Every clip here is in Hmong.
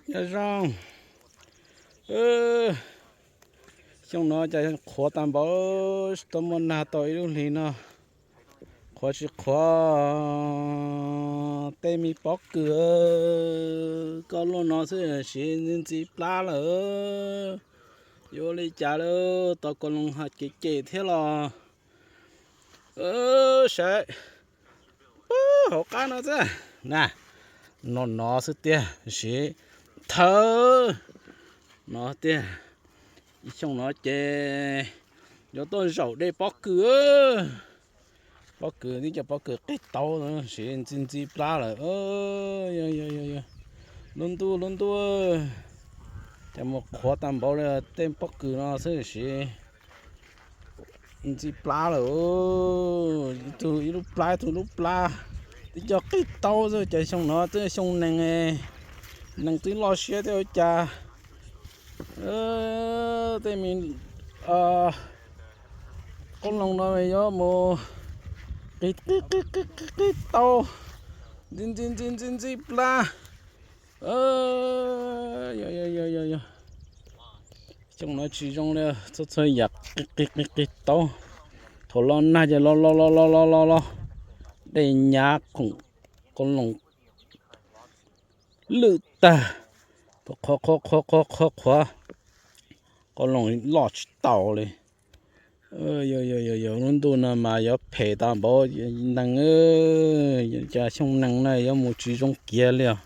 Nyob zoo. Xyoo no cas qhuav tag npaum, tsis tau muaj nag tau ib lub hlis no. Qhuav tsis qhuav, tej me pob kws koj luaj no xwb siv ntxi ntxi plab lawm. Yuav ua li cas lawm, tau koj loo ha ces cem thiab los. Saib, hauv qab no xwb na, no no xwb tiag, siv thawv no tiag. Ib xyoo no ces yuav tuaj zaum de pob kws. Pob kws, tib co pob kws qig tau, siv ntxi ntxi plab lawm. Lub ntuj lub ntuj, ces mus qhuav tag npaum li tej pob kws no xwb siv ntxi plab lawm. Ib tug ib lub plab, ib tug lub plab, tib co qig tau xwb. Ces xyoo no twb xyoo nees, nees twb loj siab thiab ua cas. Tej me qoob loo no yuav mus qig qig qig qig tau ntxi ntxi ntxi ntxi ntxi plab. Xyoo no tsis zoo li, txhua txhua yam qig qig qig qig tau. Thaum los nag ces los los los los los los los, dej nyab khoom, qoob loo lwj tag, qhuav qhuav qhuav qhuav qhuav, qoob loo loj tsis taus li. Yog yog yog, lub ntuj no mas yuav phem tau npaum nees, cas xyoo nees no yuav mus tsis zoo kiag li os.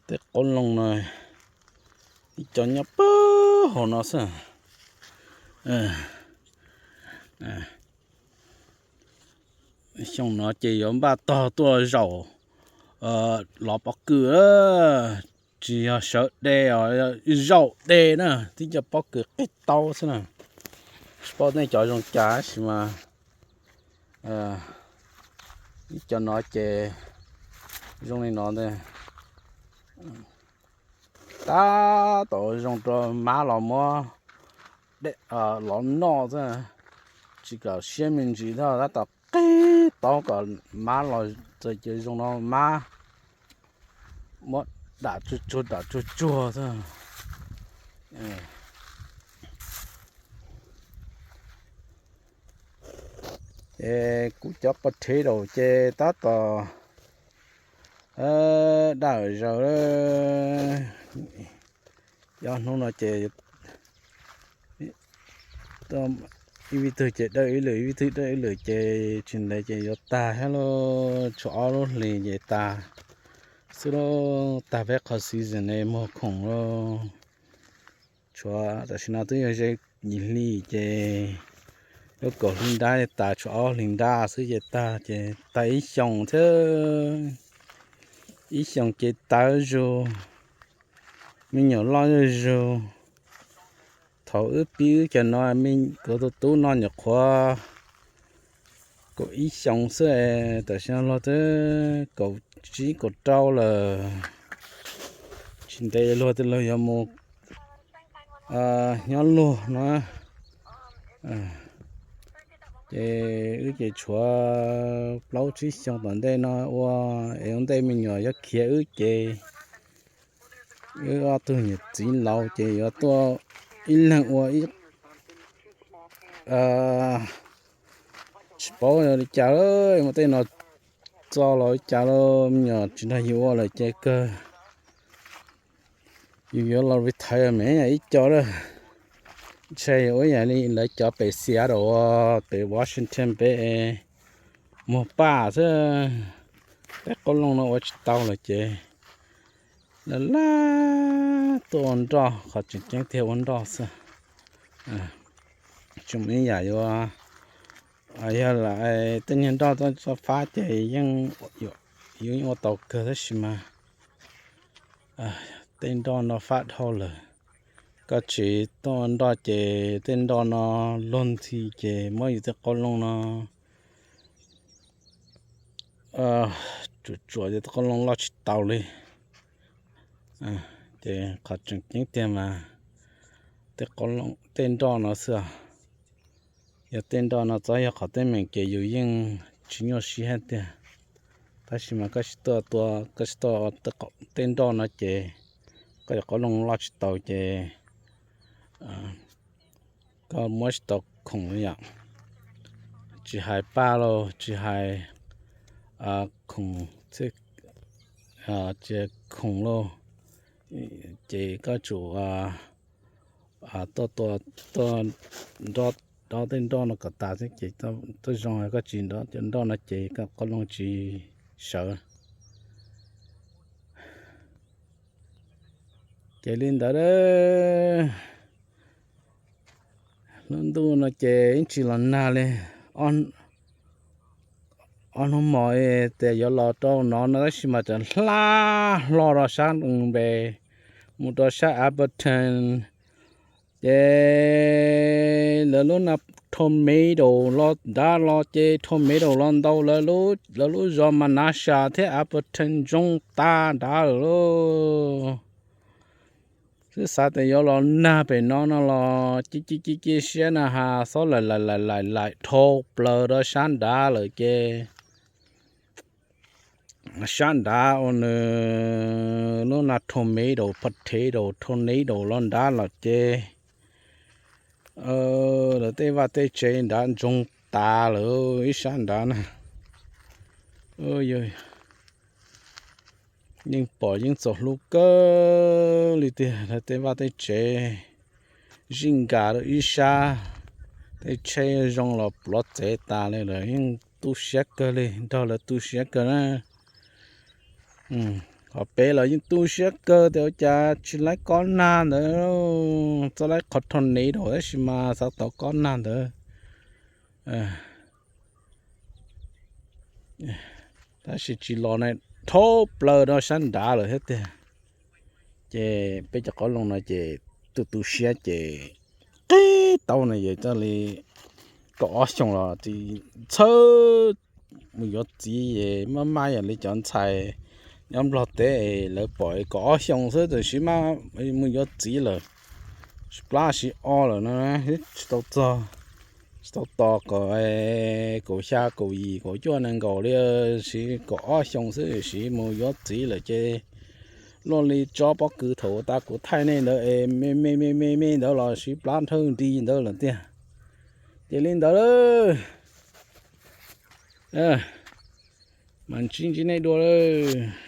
Tej qoob loo no, ib co nyob puag hauv no xwb. Xyoo no ces yuav npaj tog tuaj zaum lov pob kws, tsis yog sawv de os, zaum de na, tib co pob kws qig tau xwb na. Tsis paub nej cov zoo cas tab sis mas ib co no ces zoo li no ntag. Tab tom zoo rau mab los muab, los noj xwb, tsis kam siab me ntsis thiab, tab tom qig tau kom mab los txog ces zoo no mab muab dam tsuag tsuag dam tsuag tsuag xwb. Ces kuv cov potato ces tab tom dawm zaws. Cov hnub no ces ib vij twg ces dawb ib lwm, ib vij twg dawb ib lwm ces tsis ntev ces yuav tag thiab lauj. Tshuav ob lub hlis ces tag xwb lauj, tag peb qhov season es muag khoom lauj. Tshuav tam sim no twb yog ze yim hli ces lub kaum hli nrab tas, tshuav ob hlis nrab xwb ces tag, ces tag ib xyoos thiab. Ib xyoos ces tawv zug, me nyuam loj zuj zug. Thaum wb pib wb cov no, kuv tus tub no nyuam qhuav kaum ib xyoos xwb, tam sim no luag twb kaum tsib kaum rau lawm. Tsis ntev luag twb luag yuav mus nyob luag no. Ces wb ces tshuav plaub tsib xyoos tom ntej no ua es ua ntej me nyuam yuav khiav wb ces wb ob tug niam txiv laus ces yuav tuaj ib leeg ua ib, tsis paub li cas, muaj tej no txo los li cas los me nyuam tsis nrog yus ua lawm ces kawg yus yuav los retire me ib co lawm. Ntshe yuav ua yam li lawv cov pem Seattle, pem Washington pem, muag paj xwb. Tej qoob loo no ua tsis tau lawm ces laj laj tuaj ua nroj, qhov tseem ceeb tiag ua nroj xwb. Tsis muaj ib yam yuav, yog lam tej niag nroj txo fab ces yeej, yus yeej ua tau kawg tab sis mas tej nroj no fab dhau lawm. Koj tsis tuaj ua nroj ces tej nroj no luag ntxhi ces muab yus tej qoob loo no tsuam tsuam ces tej qoob loo loj tsis tau li. Ces qhov tseem ceeb tiag mas tej nroj no xwb. Yog tej nroj no txob yog qhov teeb meem ces yus yeej tsis nyuaj siab tiag. Tab sis mas koj tsis tuaj tua, koj tsis tuaj tej nroj no ces koj cov qoob loo loj tsis tau ces koj muab tsis tau khoom li yom. Tsis hais paj lauj, tsis hais khoom, tsis khoom lauj, ces koj tsum tuaj tua, tuaj nroj, dob tej nroj no kom tas xwb ces tuaj zoo. Koj tsis dob cov nroj no ces koj qoob loo tsis sawv. Ces li ntawd, lub ntuj no ces yeej tsis los nag li. Ob hnub mos tias yuav los rau no no tab sis mas tseem hla hlo rau sab npe, mus rau sab Appleton. Ces lawv lub na tomato los nrad los ces tomato los ntau, lawv lub zos Manassas thiab Appleton zoo tas nrad lawm lauj. Twb xav tias yuav los nag pem no no los cia cia cia cia siab na has xob laim laim laim laim laim dhau plaws rau sab nrad lawm ces sab nrad uas nws lub na tomato, potato, tornado los nrad los ces lawv tej vaj tej tsev nrad ntsoog tas lawm ib sab nrad na. Yeej pom yeej txaus hlub kawg li tiag, lawv tej vaj tej tsev zij nkas rau ib sab, tej tsheb zoo los plov txev tas li lawm yeej tu siab kawg li, nrog lawv tu siab kawg na. Qhov pem los yeej tu siab kawg tias ua cas tsis laib kob nag ntawd, txawj laib qhov tornado tab sis mas xav tau kob nag ntawd. Tab sis tsis los na, dhau plaws rau sab nrad lawm thiab tiag. Ces peb cov qoob loo no ces tu tu siab ces qib tau na yog coj li kaum ob xyoos los txhawj mus yuav txiv es maj maj yam li cov ntxhais nyob Nplog teb lawv pom kaum ob xyoos xwb tab sis maj mus yuav txiv lawm, sib plab sib o lawm no tsis tau txog, tsis tau tos kaum, kaum xya kaum yim kaum cuaj nees nkaum li, tab sis kaum ob xyoos xwb tab sis mus yuav txiv lawm ces luaj li tsob pob kws thaum tas kuv thaij nej ntawd es me me me me me ntawd los sib plab nrhawj nri ntawd lawm tiag. Ces li ntawd lawm, mas ntsib ntsib nej dua lawm.